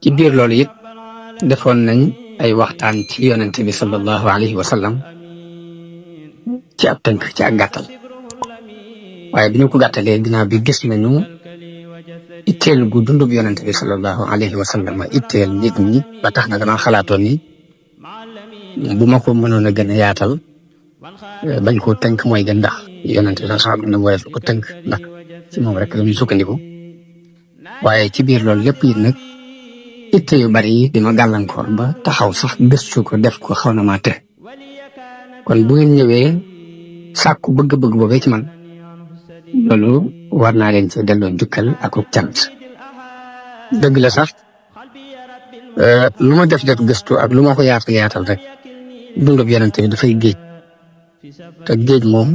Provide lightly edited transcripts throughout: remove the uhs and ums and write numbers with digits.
ci biir loolu it defoon nañ ay waxtaan ci yonent bi sallallahu alayhi wa sallam ci ab tënk ci ak gàttal waaye bi ñu ko gàttalee ginnaaw bi gis nañu itteel gu dundub yonent bi sallallahu alayhi wa sallam itteel nit ñi ba tax na dama xalaatoon ni bu ma ko mënoon a gën a yaatal bañ koo tënk mooy gën ndax yonent bi sax xam na mooy ko tënk ndax ci moom rek la ñuy sukkandiku waaye ci biir loolu lépp it nag itte yu bari yi dima gàllankoor ba taxaw sax gëstu ko def ko xaw na maa te kon bu ngeen ñëwee sàkku bëgg-bëgg boobee ci man loolu war naa leen ci delloo njukkal ak cant dëgg la sax lu ma def gëstu ak lu ma ko yaatal rek dundub yonent bi dafay géej te géej moom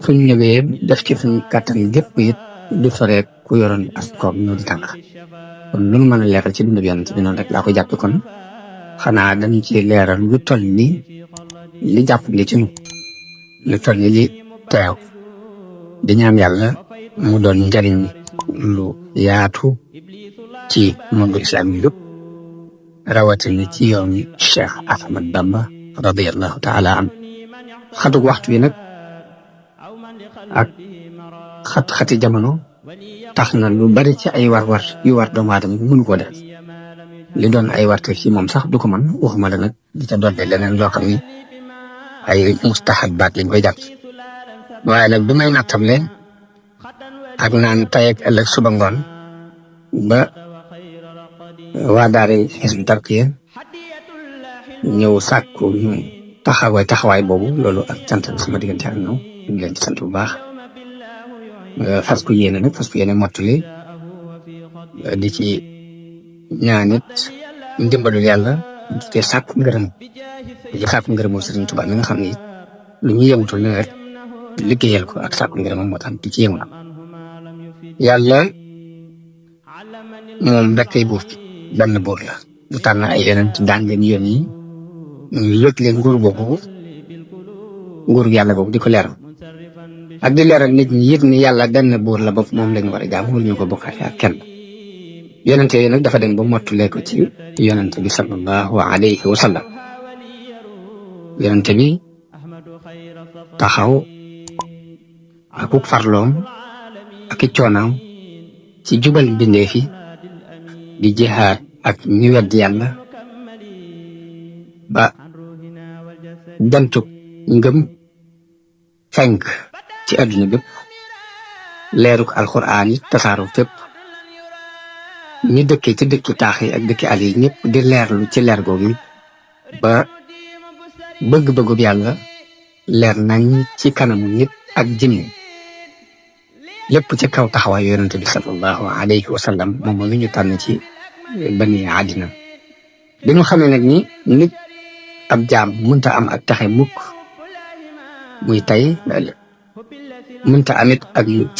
suñ ñëwee def ci suñ kàttan gépp it du soreek ku yoroon as koom ñoo di tànk kon lu nu mën a leeral ci dundub yonent bi noonu rek laa ko jàpp kon xanaa dañu ci leeral lu toll ni li jàpp li ci nu lu toll ni li teew di ñaan yàlla mu doon njariñ lu yaatu ci monde islam yi yëpp rawatina ci yoon Cheikh Ahmad Bamba radiyallahu taala an xatug waxtu wi nag ak xat-xati jamono tax na lu bari ci ay war-war yu war doomu aadama mënu ko def li doon ay warte ci moom sax du ko mën waxuma la nag di ca doon leneen loo xam ni ay mustahabaat lañ koy jàpp waaye nag bi may nattable ak naan tey ak ëllëg suba ngoon ba waa daara Hizbut Tarqiyyah ñëw sàkku ñu taxawaay boobu loolu ak cant sama diggante ak ñoom ñu ngi leen ci sant bu baax fas ku yéene mottali di ci ñaanit ndimbalul yàlla te sàkku ngërëm di sàkku ngërëmoo Sëriñ Tuubaa mi nga xam ni lu ñu yëngutul ne rek liggéeyal ko ak sàkku ngërëmam moo tax di ci yëngu yàlla moom rek kay buur benn buur la bu tànn ay yeneen daan leen yoon yi ñu yëg leen nguur yàlla boobu di ko leeral ak di leeral nit ñi yëg ni yàlla benn buur la bopp moom lañ war a jaamu ñu ko bokkaale ak kenn yonente yi nag dafa dem ba mottulee ko ci yonente bi sallallahu alayhi wa sallam yonente bi taxaw akuk farloom ak i coonaam ci jubal mbindeef yi di jihaad ak ñi wedd yàlla ba jantuk ngëm fenk ci àdduna bépp leeruk alxuraan yi tasaaru fépp ñi dëkkee ci dëkki taax yi ak dëkki àll yi ñëpp di leerlu ci leer googu ba bëgg-bëggub yàlla leer nañ ci kanamu nit ak jinne lépp ci kaw taxawaay yonente bi sallallahu alayhi wa sallam moom mi ñu tànn ci bani àddina bi ñu xamee nag ni nit ab jaam mënta am ak taxe mukk muy tey ëllëg mënta amit ak mucc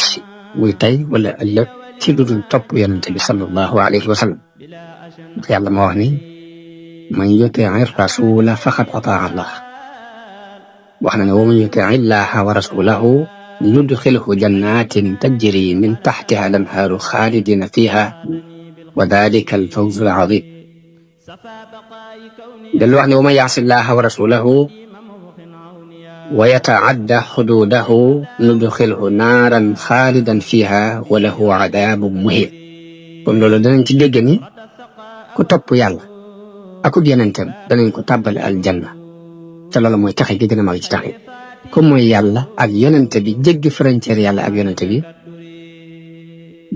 muy tey wala ëllëg ci lu dul topp yonente bi sallallahu alayhi wa sallam yàlla ma wax ni man yutii rasula faqad ataa allah wax na ne wa man yutii illaha wa rasulahu yudxilhu jannatin tajri min taxtiha al-anhaaru xaalidina fiha wa dalika al-fawzu al-azim dellu wax ne wa man yaasi llaha wa rasulahu wa yataadda xuduudahu nudxilhu naaran xaalidan fiha wa lahu adaabun muhiin kon loolu danañ ci dégg ni ku topp yàlla akub yonentam danañ ko tàbbale aljanna te loolu mooy taxe gi gën a mag ci taxe comme mooy yàlla ak yonente bi jéggi frontière yàlla ak yonente bi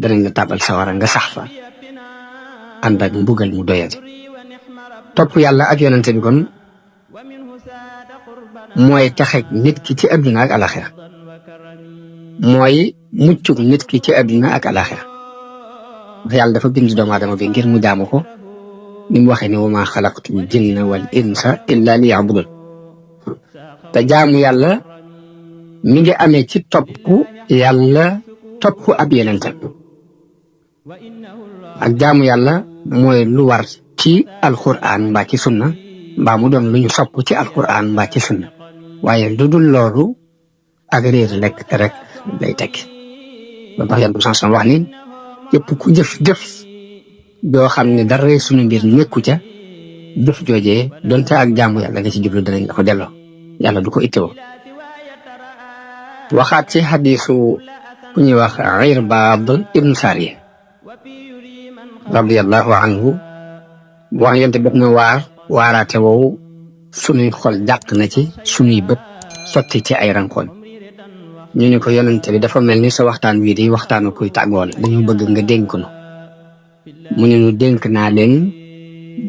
danañ la tàbbal sawara nga sax fa ànd ak mbugal mu doyati topp yàlla ak yonente bi kon mooy taxeg nit ki ci adduna ak alaxira mooy muccug nit ki ci adduna ak alaxira ndax yàlla dafa bind doomu aadama bi ngir mu jaamu ko ni mu waxee ne wa maa xalaqtul jinna wal insa illa li yabudun te jaamu yàlla mi ngi amee ci topp yàlla topp ab yonentam ak jaamu yàlla mooy lu war ci alquran mbaa ci sunna mbaa mu doon lu ñu sopp ci alquran mbaa ci sunna waaye lu dul loolu ak réer lekk rek lay tekki ba tax yàlla bu wax ni képp ku jëf doo xam ne dara sunu mbir nekku ca jëf joojee donte ak jaamu yàlla nga ci jublu danañ la ko delloo yàlla du ko ittewoo waxaat ci xadiisu ku ñuy wax Irbaad ibnu Saariya radiyallahu anhu wax yonte def na waaraate woowu sunuy xol jàq na ci sunuy bët sotti ci ay rankoon ñu ne ko yonente bi dafa mel ni sa waxtaan wii di waxtaanu kuy tàggoo la dañu bëgg nga dénk nu mu ne nu dénk naa leen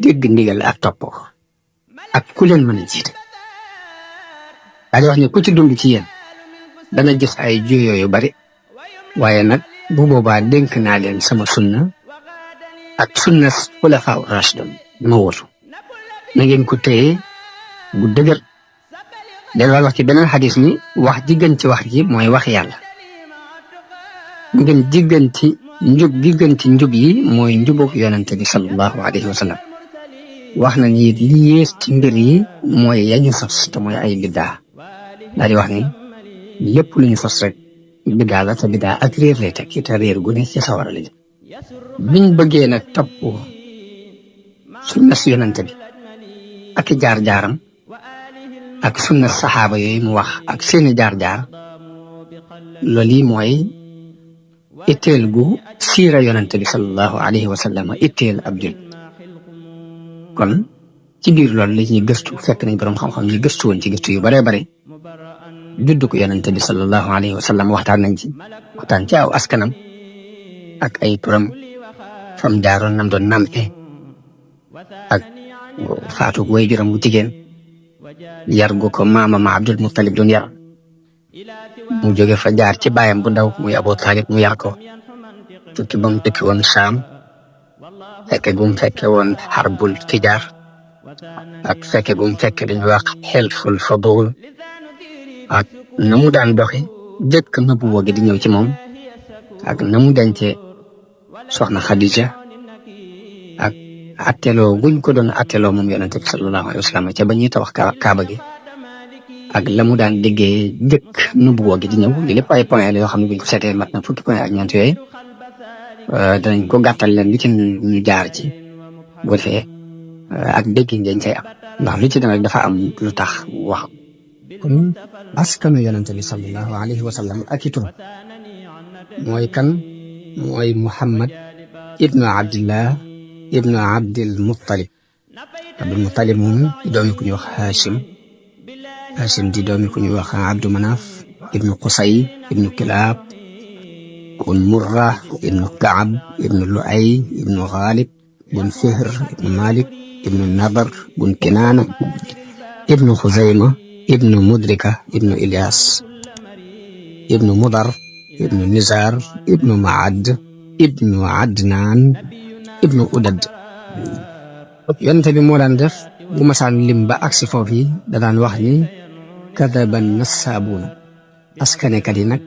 dégg ndigal ak topp ak ku leen mën a jiite daa di wax ne ku ci dund ci yéen dana gis ay juyoo yu bari waaye nag bu boobaa dénk naa leen sama sunna ak sunna xulafaa rashidun ma wóotu na ngeen ko téye bu dëgër delluwaat wax ci beneen xadis ni wax ji gën ci wax ji mooy wax yàlla ngeen ji gën ci njub gi gën ci njub yi mooy njubug yonente bi sallallahu alayhi wa sallam wax na ni li yées ci mbir yi mooy yañu sos te mooy ay biddaa daal di wax ni lépp lu ñu sos rek biddaa la te biddaa ak réer lay teg te réer gu ne ci sawara la biñ bëggee nag topp sunna si yonente bi ak jaar-jaaram ak sunna saxaaba yooyu mu wax ak seeni jaar-jaar loolu yi mooy itteel gu siira yonente bi sallallahu alayhi wa sallam itteel ab jul kon ci biir loolu la ñuy gëstu fekk nañ borom xam-xam ñu gëstu woon ci gëstu yu baree bare juddu ko yonente bi sallallahu alayhi wa sallam waxtaan nañ ci waxtaan ci aw askanam ak ay turam fam jaaroon nam doon nampe ak faatu way juram bu jigéen yar gu ko maamama Abdul Muttalib doon yar mu jóge fa jaar ci baayam bu ndaw muy Abu Talib mu yar ko tukki ba mu tukki woon Saam fekke gum fekke woon Harbul Fijaar ak fekke gum fekke dañuy wax Hilful Fudul ak na mu daan doxi jëkk nubuwa gi di ñëw ci moom ak na mu dencee soxna Khadija ak atteloo guñ ko doon atteloo moom yonente bi sallallahu alayhi wa sallam ca ba ñuy tabax kaaba gi ak la mu daan déggee njëkk nubuwa gi di ñëw li lépp ay point la yoo xam ne buñ ko seetee mat na fukki point ak ñeent yooyu danañ ko gàttal leen li ci ñu jaar ci bu defee ak dégg ngeen cay am ndax lu ci dem rek dafa am lu tax wax kon askanu yonente bi sallallahu alayhi wa sallam ak i turam mooy kan mooy Muhammad ibnu Abdillah ibnu Abdil Muttalib moom doomi ku ñuy wax Hashim di doomi ku ñuy wax Abdu Manaf ibnu Qusay ibnu Kilaab ibnu Murra ibnu Kaab ibnu Lu'ay ibnu Ghalib ibnu Fihr ibnu Malik ibnu Nadar ibnu Kinaana ibnu Xuzayma ibnu Mudrika ibnu Ilyas ibnu Mudar ibnu Nizar ibnu Maad ibnu Adnaan ibnu Udad yonente bi moo daan def bu masaan lim ba agsi foofu yi da daan wax ni kadaba nassaabuuna askanekat yi nag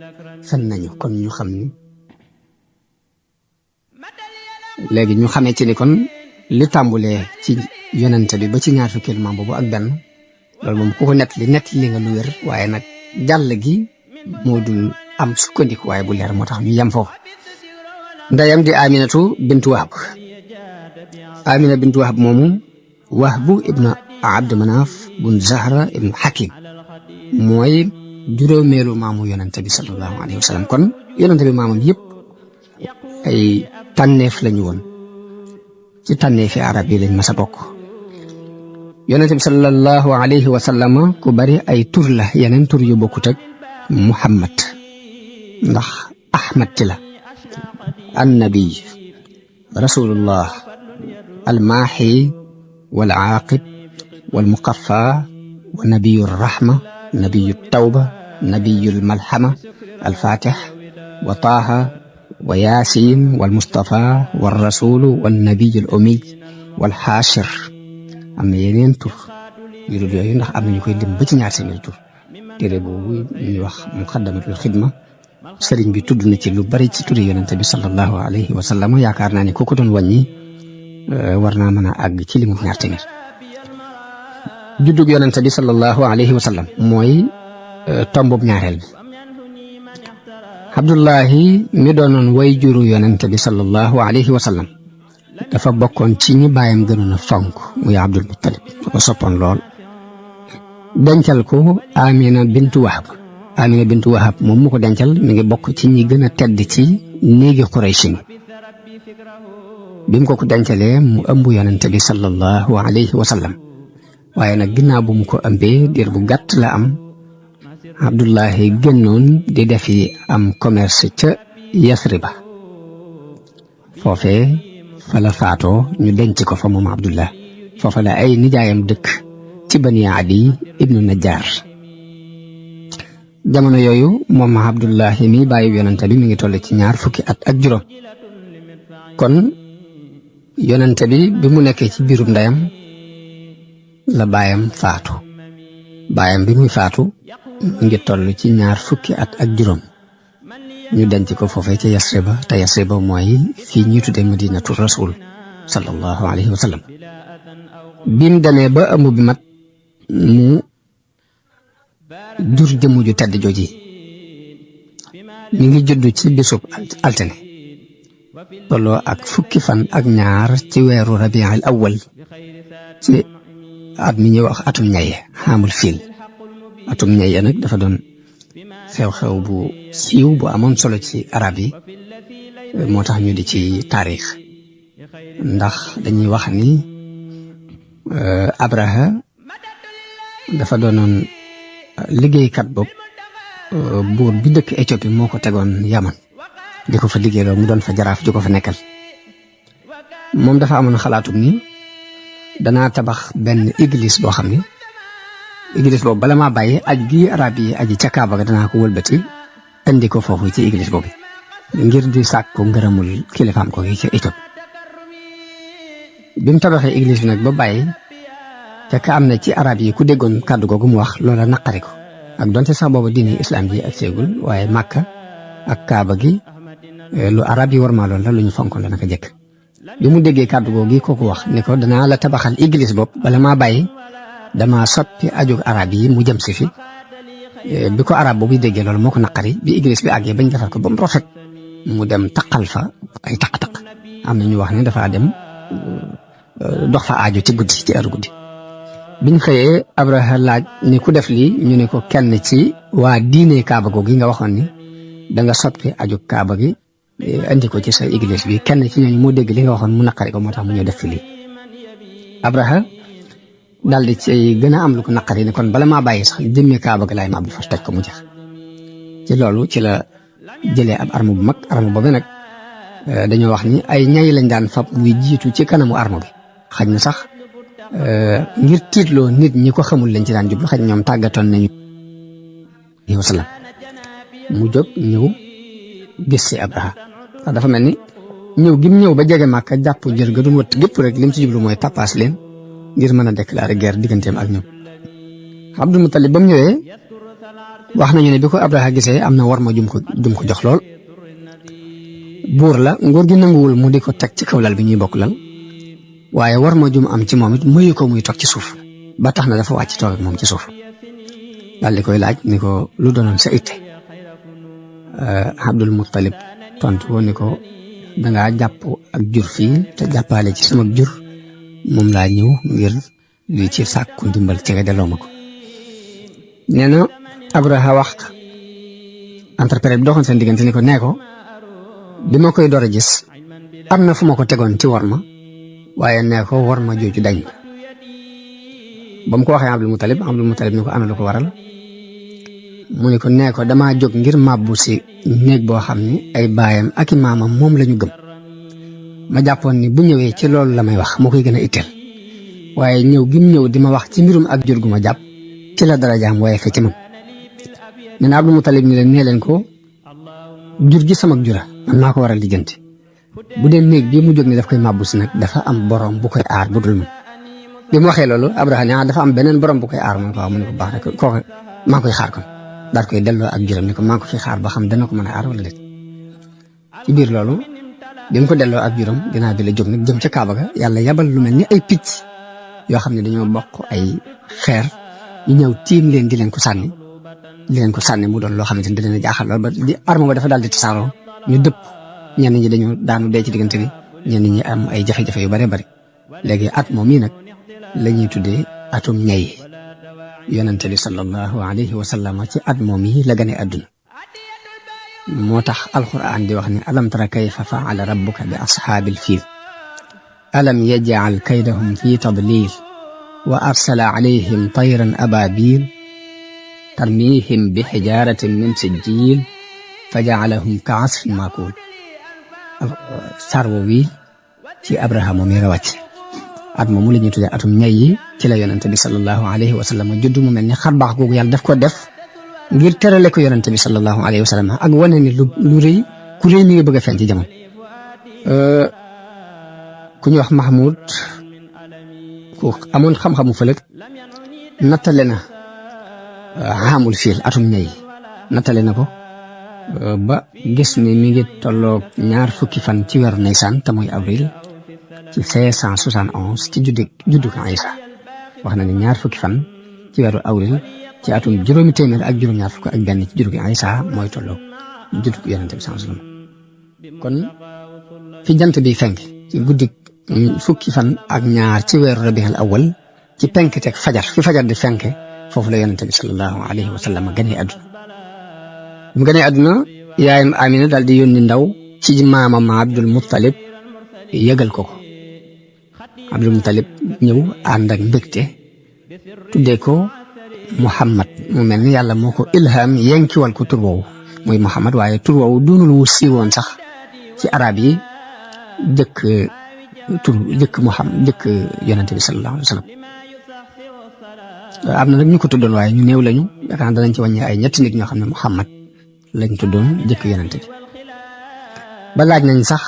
fen nañu kon ñu xam ni léegi ñu xamee ci ni kon li tàmbulee ci yonente bi ba ci ñaar fukkeelu maam boobu ak benn loolu moom ku ko nett li nga lu wér waaye nag jàll gi moo dul am sukkandiku waaye bu leer moo tax ñu yem foofu ndeyam di Aminatu bintu Wahb Amina bintu Wahb moomu Wahbu ibnu Abd Manaf bun Zahra ibnu Hakim mooy juróomeelu maamu yonente bi sallallahu alayhi wa sallam kon yonente bi maamam yëpp ay tànneef lañu woon ci tànneefi arab yi lañ mas a bokk yonente bi sallallahu alayhi wa sallam ku bari ay tur la yeneen tur yu bokkut ak Muhammad ndax Ahmad ci la annabi rasulullah almaaxi wal aaqib wal muqaffa wa nabiyu rahma nabiyu tawba nabiyu malhama alfatix wa taaha wa yaasin wal mustafa wal rasulu wal nabiyu al umiy wal xaashir am na yeneen tur yu dul yooyu ndax am na ñu koy lim ba ci ñaar seen tur téere boobu ñuy wax muqaddamatul xidma sëriñ bi tudd na ci lu bari ci turi yonente bi sallallahu alayhi wa sallam yaakaar naa ne ku ko doon wàññi war naa mën a àgg ci limu ñaar téeméer juddug yonente bi sallallahu alayhi wa sallam mooy tombub ñaareel bi Abdullahi mi doonoon way juru yonente bi sallallahu alayhi wa sallam dafa bokkoon ci ñi baayam gënoon a fonk muy Abdul Muttalib ko soppoon lool dencal ko Amina bintu Wahab moom mu ko dencal mi ngi bokk ci ñi gën a tedd ci néegi Quraysh bi mu ko dencalee mu ëmb yonente bi sallallahu alayhi wa sallam waaye nag ginnaaw bu mu ko ëmbee diir bu gàtt la am Abdullahi génnoon di defi am commerce ca Yasriba foofee fa la faatoo ñu denc ko fa moom Abdullah foofa la ay nijaayam dëkk ci Bani Adi ibnu Najjar jamono yooyu moom Abdullahi mi bàyyi yonente bi mi ngi toll ci 20 fukki at ak juróom kon yonente bi mu nekkee ci biirum ndeyam la baayam faatu baayam bi muy faatu mu ngi toll ci 20 fukki at ak juróom ñu denc ko foofee ca Yasriba te Yasriba mooy fii ñuy tuddee Madinatu Rasul sallallahu alayhi wa sallam bi mu demee ba ëmb bi mat mu jur jëmm ju tedd jooji mi ngi judd ci bisub altine tolloo ak fukki fan ak ñaar ci weeru Rabiul Awwal ci at mi ñuy wax atum ñaye xaamul fiil atum ñaye nag dafa doon xew-xew bu siiw bu amoon solo ci arab yi moo tax ñu di ci taarix ndax dañuy wax ni Abraha dafa doonoon liggéeykat bopp buur bi dëkk Éthiopie moo ko tegoon Yaman di ko fa liggéeyloo mu doon fa jaraaf ju ko fa nekkal moom dafa amoon xalaatum ni danaa tabax benn église boo xam ni église boobu bala maa bàyyi aj gi arab yi aji ca Kaaba ga danaa ko wëlbati indi ko foofu ci église boobu ngir di sàkku ngërëmul kilifaam ko gi ca Éthiopie bi mu tabaxee église bi nag ba bàyyi fekk am na ci arab yi ku déggoon kàddu googu mu wax loola naqari ko ak donte sax boobu diine islam ji ak seegul waaye Makka ak Kaaba gi lu arab yi war maa lool la lu ñu fonkoon la naka jëkk bi mu déggee kàddu googu kooku wax ni ko danaa la tabaxal église bopp bala maa bàyyi dama soppi ajug arab yi mu jëm si fi bi ko arab boobu déggee loolu moo ko naqari bi église bi àggee bañ defar ko ba mu rafet mu dem taqal fa ay taq-taq am na ñu wax ne dafa dem dox fa aajo ci guddi ci heure guddi biñ xëyee Abraha laaj ni ku def lii ñu ne ko kenn ci waa diine Kaaba googu nga waxoon ni da nga soppi ajug Kaaba gi andi ko ci sa église bi kenn ci ñooñu moo dégg li nga waxoon mu naqari ko moo tax mu ñëw def fi lii Abraha daal di ci gën a am lu ko naqari ni kon bala maa bàyyi sax jëmmee Kaaba ga laay ma bu fas toj ko mu jeex ci loolu ci la jëlee ab arme bu mag arme boobu nag dañoo wax ni ay ñay lañ daan fab muy jiitu ci kanamu arme bi xaj na sax ngir tiitloo nit ñi ko xamul lañ ci daan jublu xaj ñoom tàggatoon nañu yow salaam mu jóg ñëw gis si Abraha ndax dafa mel ni ñëw gi mu ñëw ba jege Màkka jàpp jër ga doon wët gépp rek lim ci jublu mooy tappaas leen ngir mën a déclarer guerre digganteem ak ñoom Abdul Muttalib ba mu ñëwee wax nañu ne bi ko Abraha gisee am na war ma jum ko jox lool buur la nguur gi nanguwul mu di ko teg ci kaw lal bi ñuy bokk lal waaye war ma jum am ci moom it mayu ko muy toog ci suuf ba tax na dafa wàcc toog ak moom ci suuf daal di koy laaj ni ko lu doonoon sa itte Abdul Muttalib tontu ko ni ko dangaa jàpp ak jur fii te jàppaale ci sama jur moom laa ñëw ngir li ci sàkku ndimbal ci nga delloo ma ko nee na Abraha wax interprète bi doxoon seen diggante ni ko nee ko bi ma koy door a gis am na fu ma ko tegoon ci war ma waaye nee ko war ma jooju dañ ba mu ko waxee Abdul Muttalib ni ko ana lu ko waral mu ne ko nee ko damaa jóg ngir màbbu si néeg boo xam ni ay baayam ak i maamam moom la ñu gëm ma jàppoon ni bu ñëwee ci loolu la may wax moo koy gën a itteel waaye ñëw gi mu ñëw di ma wax ci mbirum ak jur gu ma jàpp ci la darajaam waaye fe ci man nee na Abdul Muttalib ni leen nee leen ko jur gi sama jura man maa ko war a lijjanti bu dee néeg bii mu jóg ni daf koy màbbu si nag dafa am borom bu koy aar bu dul man bi mu waxee loolu Abraha ne dafa am beneen borom bu koy aar man ko waaw mu ne ko baax rek kooku maa koy xaar kon daal koy delloo ak juram ni ko maa ko fi xaar ba xam dana ko mën a aar wala déet ci biir loolu bi mu ko delloo ak juram dinaa bi la jóg nag jëm ca Kaaba ga yàlla yabal lu mel ni ay picc yoo xam ne dañoo bokk ay xeer ñu ñëw tiim leen di leen ko sànni mu doon loo xamante ni da leen a jaaxal lool ba di arme ba dafa daal di tasaaroo ñu dëpp ñenn ñi dañoo daanu dee ci diggante bi ñenn ñi am ay jafe-jafe yu bare bari léegi at moom yi nag la ñuy tuddee atum ñay yonente bi sallallahu alayhi wa sallam ci at moom yi la gane àdduna moo tax alquran di wax ne alam tara kayfa faala rabbuka bi ashaabil fiil alam yaj'al kaydahum fi tadlil wa arsala alayhim tayran ababil tarmihim bi xijaratin min sijjil fa ja'alahum ka asfin maakul sarwo wi ci Abraha moom yi rawàcc at moomu la ñuy tuddee atum ñay yi ci la yonente bi sallallahu alayhi wa sallam judd mu mel ni xar baax googu yàlla daf ko def ngir terale ko yonente bi sallallahu alayhi wa sallam ak wane ni lu rëy ku rëy mi ngi bëgg a feeñ ci jamono ku ñuy wax Mahmoud ku amoon xam-xamu fëlëg nattale na amul fiil atum ñay nattale na ko ba gis ni mi ngi tolloog 20 fan ci weeru Nisan te mooy avril ci 571 ci juddu ko Isa wax na ne 20 fan ci weeru avril ci atum juróomi téeméer ak juróom-ñaar fukk ak benn ci juddu ko Isa mooy tolloog juddu ko yonente bi sallallahu alayhi wasallam kon fi jant bi fenk ci guddi 10 fan ak ñaar ci weeru rabiul awwal ci penk teg fajar fi fajar di fenke foofu la yonente bi sallallahu alayhi wa sallam gane àdduna mu gane àdduna yaayam Amina daal di yónni ndaw ci maamam Abdul Muttalib yëgal ko Abdul Muttalib ñëw ànd ak mbégte tuddee ko Muhammad mu mel ni yàlla moo ko ilham yenkiwal ko tur woowu muy Muhammad waaye tur woowu doonul wu siiwoon sax ci arab yi jëkk Muhammad jëkk yonente bi sallallahu alayhi wa sallam am na nag ñu ko tuddoon waaye ñu néew lañu yaakaar naa danañ ci wàññi ay ñetti nit ñoo xam ne Muhammad lañ tuddoon jëkk yonente bi ba laaj nañ sax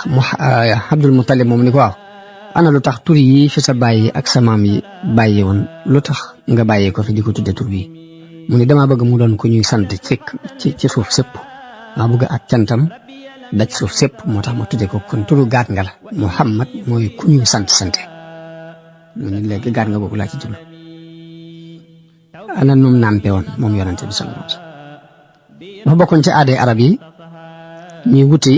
Abdul Muttalib moom ni ko waaw ana lu tax tur yi fi sa bàyyi ak sa maam yi bàyyi woon lu tax nga bàyyee ko fi di ko tudde tur bii mu ni damaa bëgg mu doon ku ñuy sant ci suuf sépp maa bëgg ak cantam daj suuf sépp moo tax ma tudde ko kon turu gaat nga la Muhammad mooy ku ñuy sante mu ni léegi gaat nga boobu laa ci jublu ana num nàmpe woon moom yonente bi sallallahu alayhi wasallam dafa bokkoon ci aaday arab yi ñuy wuti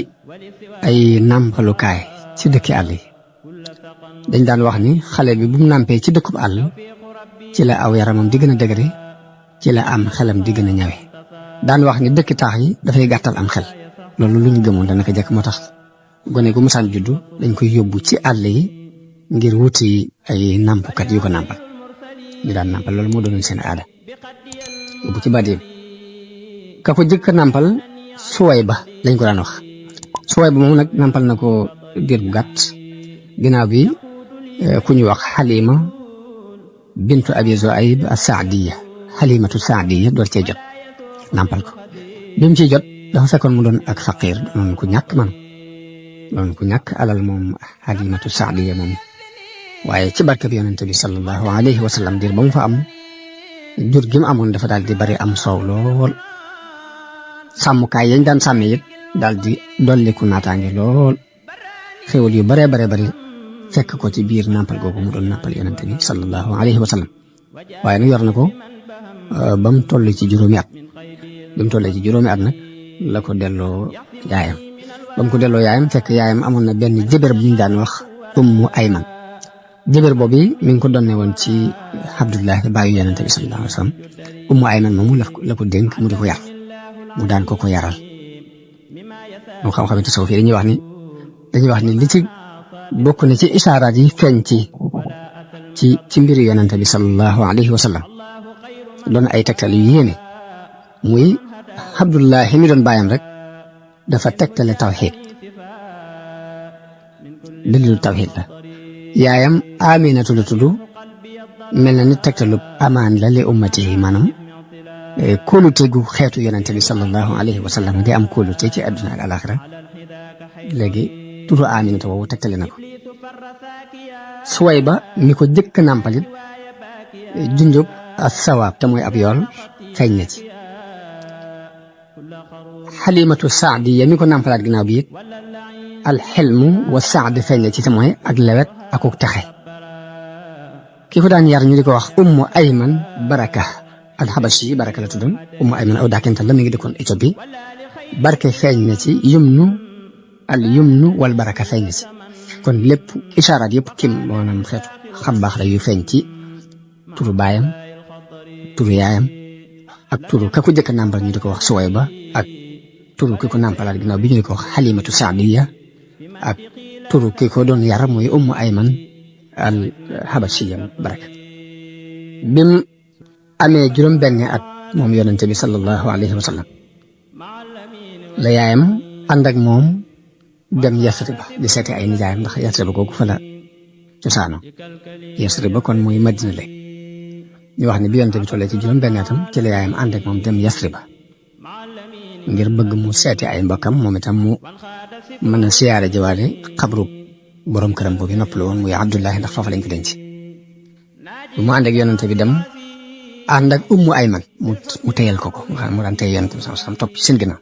ay nàmpalukaay ci dëkki àll yi dañ daan wax ni xale bi bu mu nàmpee ci dëkkub àll ci la aw yaramam di gën a dëgëre ci la am xelam di gën a ñawe daan wax ni dëkki taax yi dafay gàttal am xel loolu lu ñu gëmoon dana ko jekk moo tax gone gu musaan juddu dañ koy yóbbu ci àll yi ngir wuti ay nàmpukat yu ko nàmpal ñu daan nàmpal loolu moo doonoon seen aada yóbbu ci badim ka ko jëkk nàmpal Suwayba lañ ko daan wax Suwayba moom nag nàmpal na ko diir bu gàtt ginnaaw bi ku ñuy wax Halima bintu Abi Zuayb as-Saadiya Halimatu Saadiya door cee jot nàmpal ko bi mu ciy jot dafa fekkoon mu doon ak faqir doon ku ñàkk alal moom Halimatu Saadiya moom waaye ci barke bi yonente bi sallallahu alayhi wa sallam diir ba mu fa am jur gi mu amoon dafa daal di bari am soow lool sàmmkaay yañ daan sàmme it daal di dolliku naataange lool xéwal yu bare bari fekk ko ci biir nàmpal googu mu doon nàmpal yonente bi sallallahu alayhi wa sallam waaye nag yor na ko ba mu toll ci juróomi at nag la ko delloo yaayam ba mu ko delloo yaayam fekk yaayam amoon na benn jëbër bu ñu daan wax Ummu Ayman jëbër boobu mi ngi ko donne woon ci Abdullahi baayu yonente bi sallallahu alayhi wa sallam Ummu Ayman moomu la ko dénk mu di ko yar mu daan ko yaral moo xam-xam tasawuf yi dañuy wax ni li ci bokk na ci isaaraat yi feeñ ci mbiri yonente bi sallallahu alayhi wa sallam doon ay tegtal yu yéene muy Abdullahi mi doon bàyyam rek dafa tegtale tawxiid dalilu tawxiid la yaayam Aminatu la tudd mel na ni tegtalu amaan la li ummatihi maanaam kóolute gu xeetu yonente bi sallallahu alayhi wa sallam di am kóolute ci àdduna ak alaxira léegi turu Aminatu boobu tegtale na ko Suwayba mi ko jëkk nàmpalit junjub as-sawaab te mooy ab yool feeñ na ci Halimatu Saadiya mi ko nàmpalaat ginnaaw bi it alxilmu wa saad feeñ na ci te mooy ak lewet akuk taxe ki ko daan yar ñu di ko wax Ummu Ayman Baraka al-Habashi Baraka la tuddoon Ummu Ayman aw daakental la mi ngi dëkkoon Éthiopie barke feeñ na ci yumnu wal baraka feeñ na ci kon lépp isaaraat yëpp kim maanaam xeetu xam baax la yu feeñ ci turu baayam turu yaayam ak turu ka ko jëkk a nàmpal ñu di ko wax Suwayba ak turu ki ko nàmpalaat ginnaaw bi ñu di ko wax Halimatu Saadiya ak turu ki ko doon yar muy Ummu Ayman al Habashiya baraka bim amee juróom benn at moom yonente bi sallallahu alayhi wa sallam la yaayam ànd ak moom dem Yasriba di seeti ay nijaayam ndax Yasriba googu fa la cosaano Yasriba kon muy Madina la ñu wax ne bi yonente bi tollee ci juróom benn atam ci la yaayam ànd ak moom dem Yasriba ngir bëgg mu seeti ay mbokkam moom itam mu mën a siyaare jiwaale xabru borom këram boobu noppalu woon muy Abdullahi ndax foofu lañ ko denc bu mu ànd ak yonente bi dem ànd ak Ummu Ayman mu téyal ko nga xam mu daan téye yonente bi sallallahu alayhi wasallam topp ci seen ginnaaw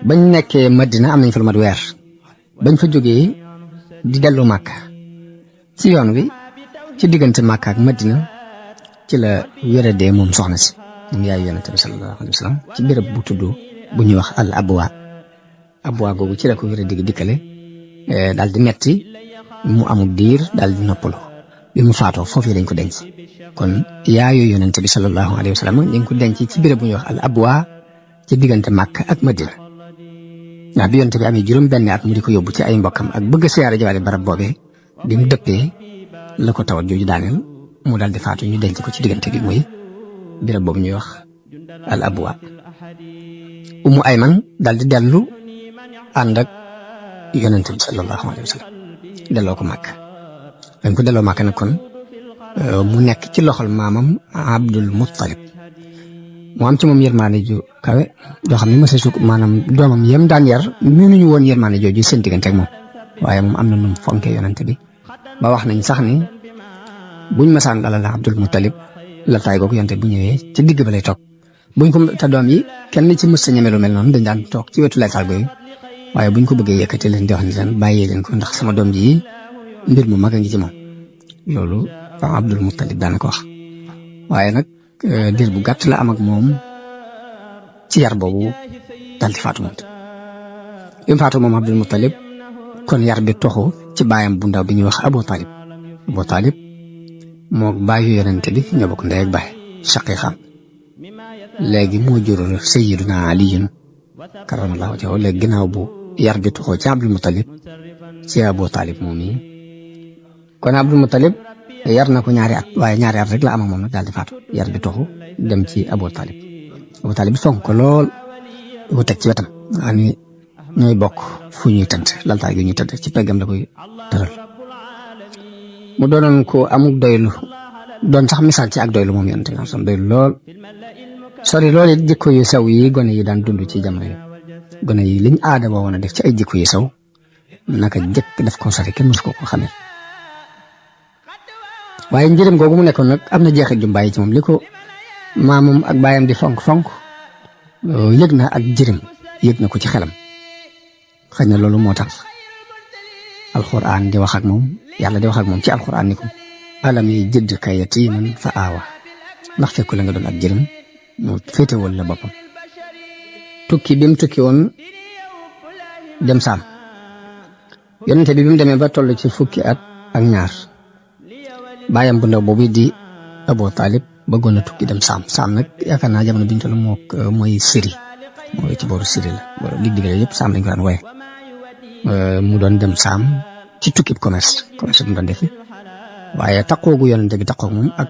bañ nekkee Madina am nañ fa lu mat weer bañ fa jógee di dellu Màkka ci yoon wi ci diggante Màkka ak Madina ci la wéradee moom soxna si moom yaay yonente bi sallallahu alayhi wasallam ci béréb bu tudd bu ñuy wax al abwa googu ci la ko wéradee dikkale daal di metti mu amul diir daal di noppalu bi mu faatoo foofu lañ ko denc kon yaayu yonente bi sallallahu alayhi wasallam ñu ngi ko denc ci béréb bu ñuy wax al abwa ci diggante Màkka ak Madina ndax bi yonente bi amee juróom benn at mu di ko yóbbu ci ay mbokkam ak bëgg a siyaare jawaale barab boobee bi mu dëppee la ko tawat jooju daaneel mu daal di faatu ñu denc ko ci diggante bi muy béréb boobu ñuy wax al abwa Ummu Ayman daal di dellu ànd ak yonente bi sallallahu alayhi wa sallam delloo ko Màkka dañ ko delloo Màkka nag kon mu nekk ci loxol maamam Abdul Muttalib mu am ci moom yërmaane ju kawe doo xam ne mos a sukk maanaam doomam yem daan yar mënuñu woon yërmaane jooju seen diggante ak moom waaye moom am na nu mu fonkee yonente bi ba wax nañ sax ni buñ masaan dalal Abdul Muttalib la taay googu yonente bu ñëwee ci digg ba lay toog buñ ko te doom yi kenn ci mës sa ñeme lu mel noonu dañ daan toog ci wetu laytaal googu waaye buñ ko bëggee yëkkati leen di wax ni leen bàyyee leen ko ndax sama doom ji mbir mu mag a ngi ci moom loolu fa Abdul Muttalib daan ko wax waaye nag diir bu gàtt la am ak moom ci yar boobu dal di faatu moom bi mu faatu moom Abdul Muttalib kon yar bi toxu ci baayam bu ndaw bi ñuy wax Abu Talib moo baayu yonente bi ñoo bokk ndey ak baay shaqiiqam léegi moo jur Sayyiduna Aliyun karamallahu wajhahu léegi ginnaaw bu yar bi toxoo ci Abdul Muttalib ci Abu Talib moom yi kon Abdul Muttalib yar na ko ñaari at waaye ñaari at rek la am ak moom nag daal di faatu yar bi toxu dem ci Abu Talib fonk ko lool ko teg ci wetam ani ñooy bokk fu ñuy tëdd laltaay yu ñuy tëdd ci peggam la koy tëral mu doonoon ko amuk doylu doon sax misaal ci ak doylu moom yonente bi sam doylu lool sori lool it jikko yu sew yi gone yi daan dund ci jamono yi gone yi liñ aada boo woon a def ci ay jikko yu sew naka jëkk def ko sori kenn mës ko xamee waaye njëriñ googu mu nekkoon nag am na jeexit ju bàyyi ci moom li ko maamam ak baayam di fonk yëg na ak jërim yëg na ko ci xelam xëy na loolu moo tax alxuraan di wax ak moom yàlla di wax ak moom ci alxuraan ni ko alam yi jëdd ka yatiiman fa aawa ndax fekku la nga doon ak jërim mu féetewal la boppam tukki bi mu tukki woon dem saam yonente bi mu demee ba toll ci fukki at ak ñaar baayam bu ndaw boobu di Abu Talib bëggoon na tukki dem saam nag yaakaar naa jamono biñ toll mooy Syrie mooy ci booru Syrie la booru digg-digg yëpp saam lañ ko daan wooye mu doon dem saam ci tukki commerce bu mu doon defi waaye taqoogu yonente bi taqoog moom ak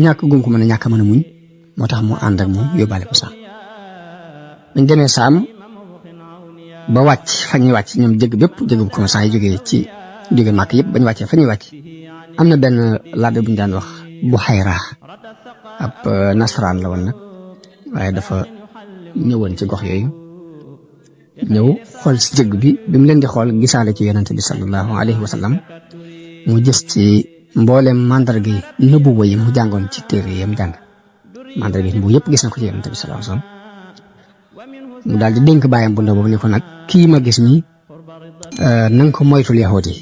ñàkk gum ko mën a ñàkk a mën a muñ moo tax mu ànd ak moom yóbbaale ko saam bañ demee saam ba wàcc fa ñuy wàcc ñoom jëgg bu commerçant yi jóge màkk yëpp bañ wàccee fa ñuy wàcc am na benn labbe bu ñu daan wax Buhayra ab nasaraan la woon nag waaye dafa ñëwoon ci gox yooyu ñëw xool si jëgg bi mu leen di xool gisaale ci yonente bi sallallahu alayhi wa sallam mu gis ci mboolem mandarga yi nubuwa yi mu jàngoon ci téere yi mu jàng mandarga yi bu yëpp gis na ko ci yonente bi sallallahu alayhi wa sallam mu daal di dénk bàyyam bu ndaw boobu ni ko nag kii ma gis nii na nga ko moytul yahuud yi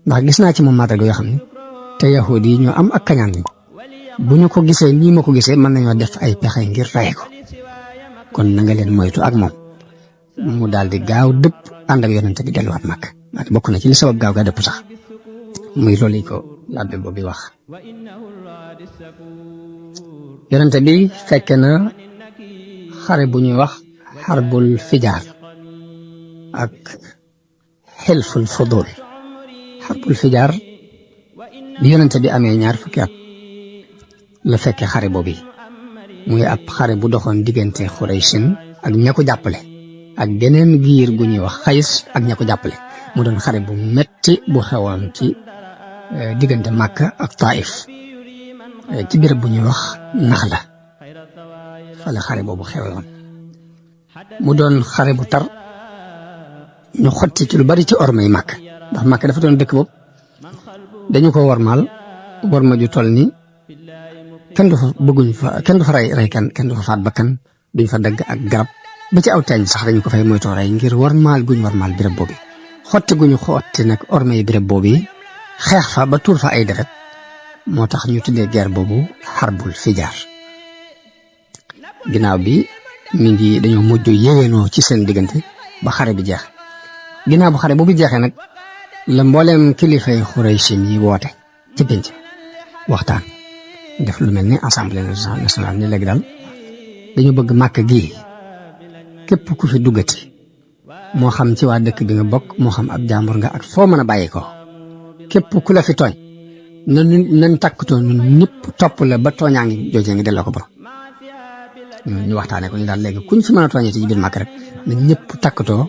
ndax gis naa ci moom mandarga yoo xam ne te yahuud yi ñoo am ak kañaan lañ bu ñu ko gisee nii ma ko gisee mën nañoo def ay pexe ngir rey ko kon na nga leen moytu ak moom mu daal di gaaw dëpp ànd ak yonente bi delluwaat Makka waaye bokk na ci li sabab gaaw gaa dëpp sax muy loolu ko labbe boobu wax. yonente bi fekk na xare bu ñuy wax xarbul fijaar ak xilful fudul. xarbul fijaar bi yonente bi amee 2 fukki at la fekke xare boobu muy ab xare bu doxoon diggante Xuraysin ak ña ko jàppale ak geneen giir gu ñuy wax Xays ak ña ko jàppale mu doon xare bu metti bu xewoon ci diggante Makka ak Taif ci béréb bu ñuy wax Naxla fa la xare boobu xewoon mu doon xare bu tar ñu xotti ci lu bari ci ormay Makka ndax Makka dafa doon dëkk boobu dañu ko wormaal worma ju toll ni kenn du fa bëgguñ fa kenn du fa rey kenn du fa faat bakkan duñ fa dagg ak garab ba ci aw teeñ sax dañu ko fay moytoo rey ngir wormaal guñ wormaal béréb boobu xotti guñu xotti nag ormay béréb boobu xeex fa ba tuur fa ay deret moo tax ñu tuddee guerre boobu xarbul fijaar. ginnaaw bi mi ngi dañoo mujj yéwénoo ci seen diggante ba xare bi jeex ginnaaw bu xare boobu jeexee nag la mbooleem kilifay Xuraysin yi woote ci pénc waxtaan def lu mel ni assemblée nationale ni léegi daal dañu bëgg Màkka gii képp ku fi duggati moo xam ci waa dëkk bi nga bokk moo xam ab jàmbur nga ak foo mën a bàyyi ko képp ku la fi tooñ nañ takkatoo ñun ñëpp topp la ba tooñaa ngi joojee ngi delloo ko borom ñu waxtaanee ko ñu daal léegi kuñ fi mën a tooñee ci biir Màkka rek na ñëpp takkatoo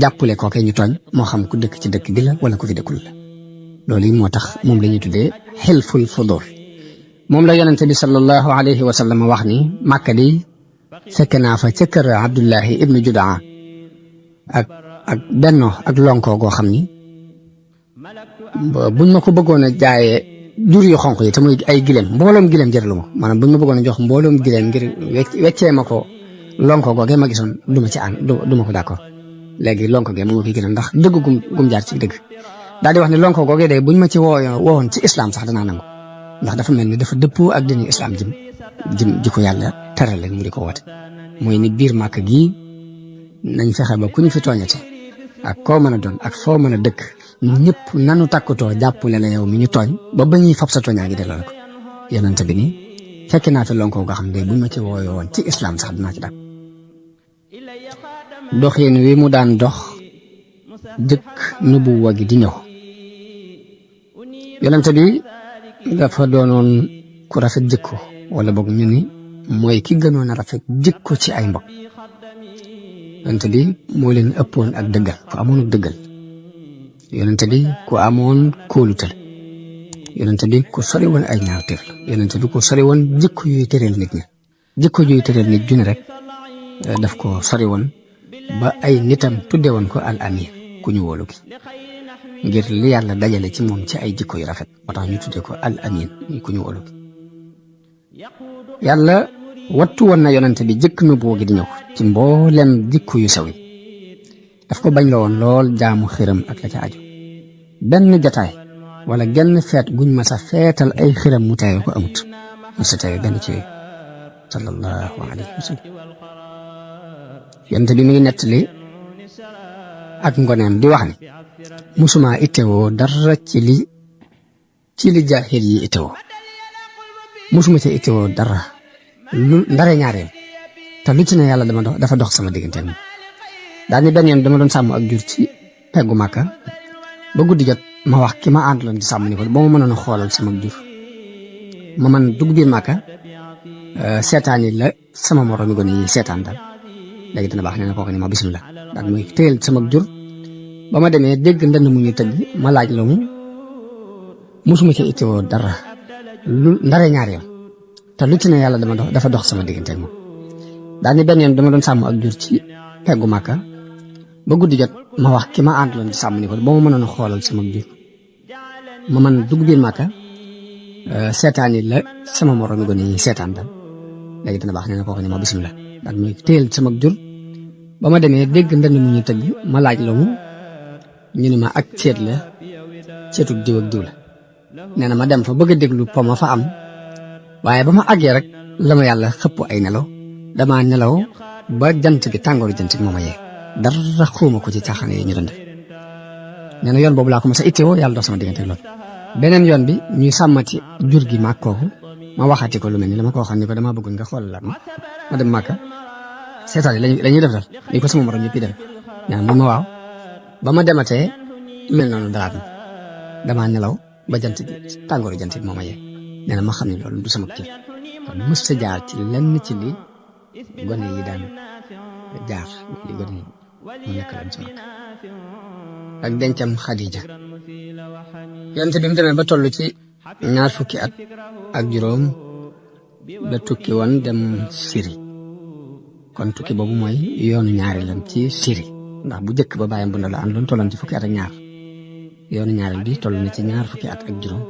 jàppale koo kay ñu tooñ moo xam ku dëkk ci dëkk bi la wala ku fi dëkkul la loolu yi moo tax moom la ñuy tuddee xilful fudul moom la yonente bi sallallahu alayhi wa sallam wax ni Màkka di fekk naa fa ca kër Abdullahi ibnu Judaa ak benno ak lonko goo xam ni buñ ma ko bëggoon a jaayee jur yu xonq yi te muy ay gileem mbooloom gileem jëralu ma maanaam buñ ma bëggoon a jox mbooloom gileem ngir weccee ma ko lonko googee ma gisoon du ma ci ànd du ma ko d'accord léegi lonko gee moom ma koy gënal ndax dëgg gum jaar ci dëgg daal di wax ne lonko googee de buñ ma ci woowoon ci islam sax danaa nangu ndax dafa mel ni dafa dëppoo ak dini islam ji ko yàlla teral leen mu di ko woote mooy ni biir Màkka gii nañ fexe ba ku ñu fi tooñate ak koo mën a doon ak foo mën a dëkk ñëpp nanu takkutoo jàppale la yow mi ñu tooñ ba ñuy fab sa tooñaa ngi delloo ko yonente bi ni fekk naa fi lonko nga xam ne buñ ma ci wooyo woon ci islam sax dinaa ci dàq doxin wi mu daan dox jëkk nubuwa gi di ñëw yonente bi dafa doonoon ku rafet jikko wala boog ñu ni mooy ki gënoon a rafet jikko ci ay mbokk yonente bi moo leen ëppoon ak dëggal ku amoon ak dëggal yonente bi ku amoon kóolutal yonente bi ku sori woon ay ñaawteef la yonente bi ku sori woon jikko yuy tëreel nit ñi jikko yuy tëreel nit ju ne rek daf ko sori woon ba ay nitam tudde woon ko al amin ku ñu wóolu ki ngir li yàlla dajale ci moom ci ay jikko yu rafet moo tax ñu tudde ko al amin ku ñu wóolu ki yàlla wattu woon na yonente bi jëkk na boo gi di ñëw ci mboolem jikko yu sew yi daf ko bañ la woon lool jaamu xiram ak la ca aju benn jataay wala genn feet guñ ma sa feetal ay xiram mu teewe ko amut mu sa teewe benn ci sallallahu alayhi wa sallam yonente bi mi ngi nettali ak ngoneem di wax ni musuma ittewoo dara ci li jaahil yi ittewoo musuma ci ittewoo dara lu ndare ñaareel te lu ci ne yàlla dafa dox sama diggante moom daal ni benn yoon dama doon sàmm ak jur ci peggu Màkka ba guddi jot ma wax ki ma àndaloon di sàmm ni ko ba ma mënoon a xoolal sama jur ma man dugg biir Màkka seetaan yi la sama moromi gone yi seetaan daal léegi dina baax nee na kooku ni ma bismillah daal muy téyel sama jur ba ma demee dégg ndënd mu ñu tëgg ma laaj la mu musuma ci ittewoo dara lu ndare ñaari yoon te lu ci ne yàlla dafa dox sama diggante moom daal ni benn yoon dama doon sàmm ak jur ci peggu Màkka ba guddi jot ma wax ki ma àndaloon di sàmm ni ko ba ma mënoon a xoolal sama jur ma man dugg biir Màkka seetaan yi la sama moromi gone yi seetaan daal léegi dina baax nee na kooku ni ma bismillah daal muy téyel sama jur ba ma demee dégg ndënd mu ñu tëgg ma laaj la mu ñu ni ma ak ceet la ceetu diw ak diw la nee na ma dem fa bëgg a déglu po ma fa am waaye ba ma àggee rek la ma yàlla xëpp ay nelaw dama nelaw ba jant bi tàngooru jant bi moo ma yee dara xuuma ko ci caaxaan yi ñu doon def nee na yoon boobu laa ko mos a itteewoo yàlla dox sama diggante loolu. beneen yoon bi ñuy sàmmati jur gi maag kooku ma waxati ko lu mel ni dama ko waxoon ni ko damaa bëgg nga xool la ma dem Màkka seetaan la ñuy def daal ni ko sama morom ñëpp yi def ñaan mun ma waaw ba ma dematee mel noonu daraat na damaa nelaw ba jant bi tàngooru jant bi moo ma yee nee na ma xam ne loolu du sama kii kon mës sa jaar ci lenn ci li gone yi daan jaar li gone yi mu nekk lan ci ak dencam Xadija yonent bi mu demee ba toll ci 2 fukki at ak juróom la tukki woon dem Syrie kon tukki boobu mooy yoonu ñaari lan ci Syrie ndax bu njëkk ba bàyyam bu ndaw la àndoon tolloon ci fukki at ak ñaar yoonu ñaareel bi toll na ci 2 fukki at ak juróom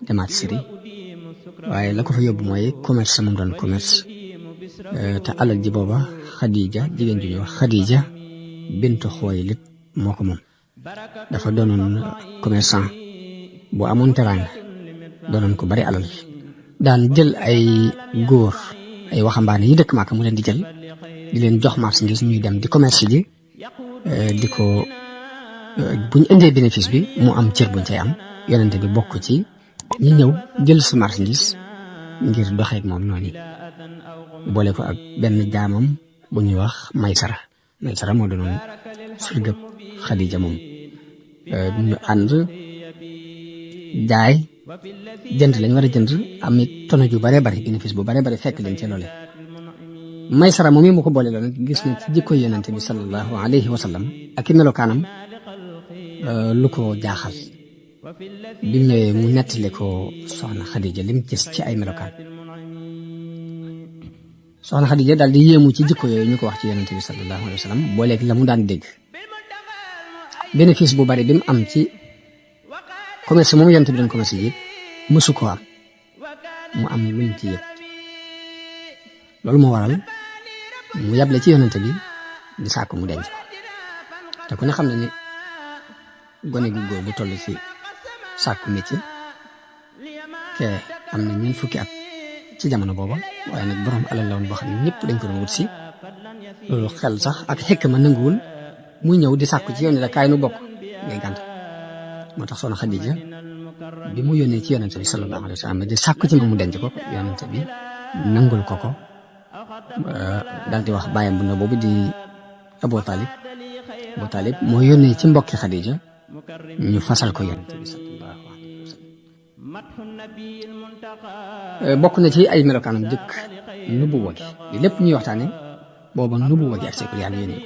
demaat Syrie waaye la ko fa yóbbu mooy commerce moom doon commerce te alal ji booba Xadija jigéen ju ñuy wax Xadija bintu Xuwaylid moo ko moom dafa doonoon commerçant bu amoon teraanga doonoon ko bari alal daan jël ay góor ay waxambaane yi dëkk Màkka mu leen di jël di leen jox marchandise ñuy dem di commerce ji di ko buñ indee bénéfice bi mu am cër buñ cay am yonente bi bokk ci ñi ñëw jël sa marchandise ngir doxeek moom noonu boole ko ak benn jaamam bu ñuy wax Maysara moo doonoon surgëb Xadija moom ñu ànd jaay jënd lañ war a jënd am it tono ju bare bari bénéfice bu bare bari fekk leen ci loole Maysara moom mu ko boole loolu gis na ci jikko yonente bi sallallahu alayhi wa sallam ak i melokaanam lu ko jaaxal bi mu ñëwee mu nettali ko soxna Xadija lim gis ci ay melokaan soxna Xadija daal di yéemu ci jikko yooyu ñu ko wax ci yonente bi sallallahu alayhi wa sallam booleeg la mu daan dégg bénéfice bu bari bi mu am ci commerce moom yonente bi doon commerce yi mësu ko am mu am lu mu ci yëg loolu moo waral mu yable ci yonente bi di sàkku mu denc te ku ne xam na ni gone gu góor bu toll ci sàkku métier ke am na 20 fukki at ci jamono booba waaye nag borom alal la woon boo xam ne ñëpp dañ ko doon wut si loolu xel sax ak xekk ma nanguwul muy ñëw di sàkku ci yoon la kaay nu bokk ngay gànt moo tax soxna Xadija bi mu yónnee ci yonente bi sallallahu alayhi wa sallam di sàkku ci moom mu denc ko yonente bi nangul ko daal di wax bàyyam bu ndaw boobu di Abu Talib moo yónnee ci mbokki Xadija ñu fasal ko yonente bi sallallahu alayhi wa sallam bokk na ci ay melokaanam jëkk nubuwa gi li lépp ñuy waxtaane booba nubuwa gi ak seekul yàlla yónnee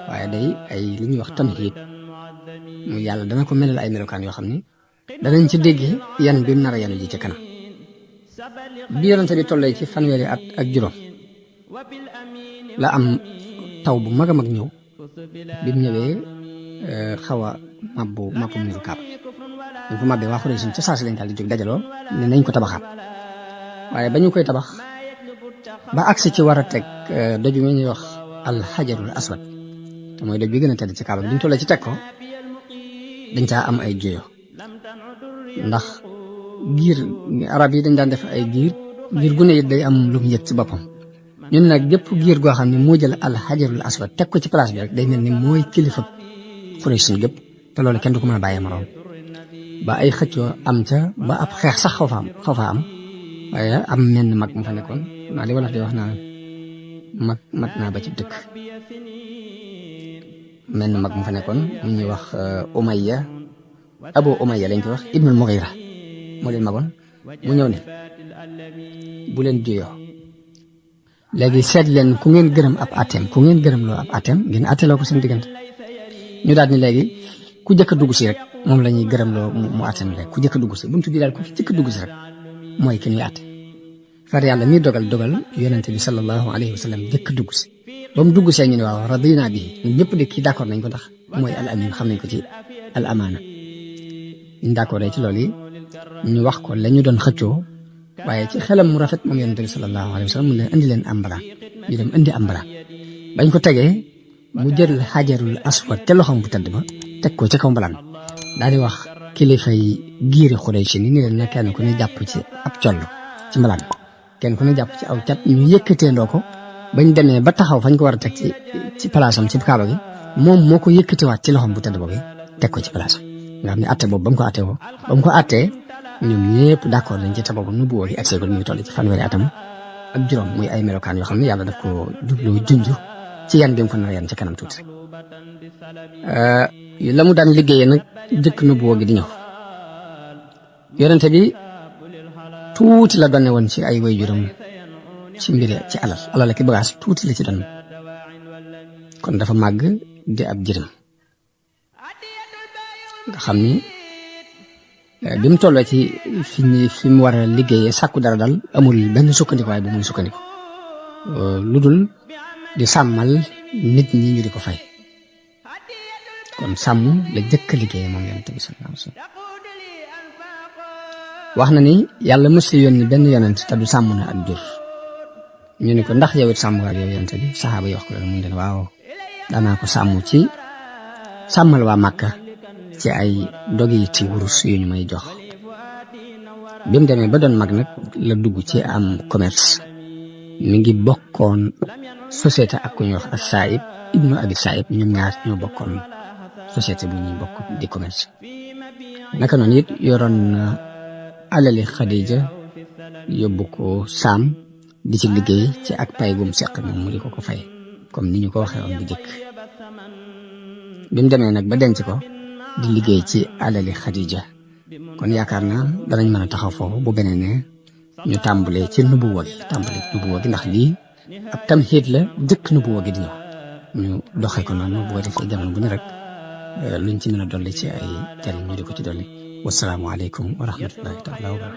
waaye day ay li ñuy wax tamhiid mu yàlla dana ko melal ay melokaan yoo xam ne danañ ci déggee yan bi mu nar a yanu ji ci kanam bi yonente bi tollee ci fanweeri at ak juróom la am taw bu mag a mag ñëw bi mu ñëwee xaw a mabbu mbiru Kaaba ñu ko mabbee waa Xuraysh ca saa si lañ daal di jóg dajaloo ne nañ ko tabaxaat waaye ba ñu koy tabax ba agsi ci war a teg doj mi ñuy wax alxajarul aswad te mooy doj bi gën a tedd ci Kaaba bi ñu tollee ci teg ko dañ caa am ay juyo ndax giir arab yi dañ daan def ay giir gu ne it day am lu mu yëg ci boppam ñun nag gépp giir goo xam ne moo jël alxajarul aswad teg ko ci place bi rek day mel ni mooy kilifa Xuraysh gépp te loolu kenn du ko mën a bàyyee moroom ba ay xëccoo am ca ba ab xeex sax xaw fa am waaye am menn mag mu fa nekkoon waa li wolof di wax naa mat naa ba ci dëkk menn mag mu fa nekkoon mu ñuy wax Abu Umayya lañ ko wax Ibnul Mughira moo leen magoon mu ñëw ne bu leen juyoo léegi seet leen ku ngeen gërëm ab atem ku ngeen gërëm loo ab atem ngeen atteloo ko seen diggante ñu daal ni léegi ku jëkk a dugg si rek moom la ñuy gërëm loo mu atem rek ku jëkk a dugg si buntu bi daal ku jëkk a dugg si rek mooy ki ñuy atte far yàlla mi dogal yonente bi sallallahu alayhi wa sallam jëkk a dugg si ba mu dugg see ñu ne waaw radina bi ñun ñëpp de kii d'accord nañ ko ndax mooy al amin xam nañ ko ci al amaana ñu d'accord ci loolu yi ñu wax ko la ñu doon xëccoo waaye ci xelam mu rafet moom yonente bi sallallahu alayhi wa sallam mu leen indi leen ambara ñu dem indi ambara bañ ko tegee mu jël xajarul aswad te loxoom bu tedd ba teg ko ci kaw mbalaan daal di wax kilifa yi giiri Xuraysh ni leen na kenn ku ne jàpp ci ab coll ci mbalaan kenn ku ne jàpp ci aw cat ñu yëkkateendoo ko bañ demee ba taxaw fañ ko war a teg ci palaasam ci Kaaba gi moom moo ko yëkkatiwaat ci loxoom bu tedd boobu teg ko ci place nga xam ne atte boobu ba mu ko attee ñoom ñëpp d'accord nañ ci te boobu nubuwa gi accès mu ngi toll ci fanweeri atam ak juróom muy ay melokaan yoo xam ne yàlla daf ko jubloo junj ci yan bi mu ko nar yan ci kanam tuuti la mu daan liggéeyee nag jëkk nubuwa gi di ñëw yonente bi tuuti la doon woon ci ay waajuram ci mbiri ci alal ki bagaas tuuti la ci doon kon dafa màgg di ab jërëm nga xam ni bi mu tolloo ci fi mu war a liggéeyee sàkku dara daal amul benn sukkandikuwaay bu muy sukkandiku lu dul di sàmmal nit ñi ñu di ko fay kon sàmm la jëkk a liggéeyee moom yonent bi sallallahu alayhi wasallam wax na ni yàlla mës a yónni benn yonent te du sàmm na ak jur ñu ne ko ndax yow it sàmm nga yow yonent bi saxaaba yi wax ko loolu mu ne waaw danaa ko sàmm ci sàmmal waa Màkka ci ay dogi ci wurus yu ñu may jox bi mu demee ba doon mag nag la dugg ci am commerce mi ngi bokkoon société ak ku ñuy wax as-Sa'ib ibnu Abi Sa'ib ñoom ñaar ñoo bokkoon société bu ñuy bokk di commerce naka noonu it yoroon na alali Xadija yóbbu ko Saam di ci liggéey ci ak pay gum seq moom mu di ko fay comme ni ñu ko waxee woon bu jëkk bi mu demee nag ba denc ko di liggéey ci alali Xadija kon yaakaar naa danañ mën a taxaw foofu bu beneen ne ñu tàmbalee ci nubuwa gi ndax lii ab tamxiit la jëkk nubuwa gi di ñëw ñu doxee ko noonu bu ko defee jamono bu ne rek luñ ci mën a dolli ci ay jariñ ñu di ko ci dolli wasalaamu aleykum wa rahmatullahi taala wa barakatuh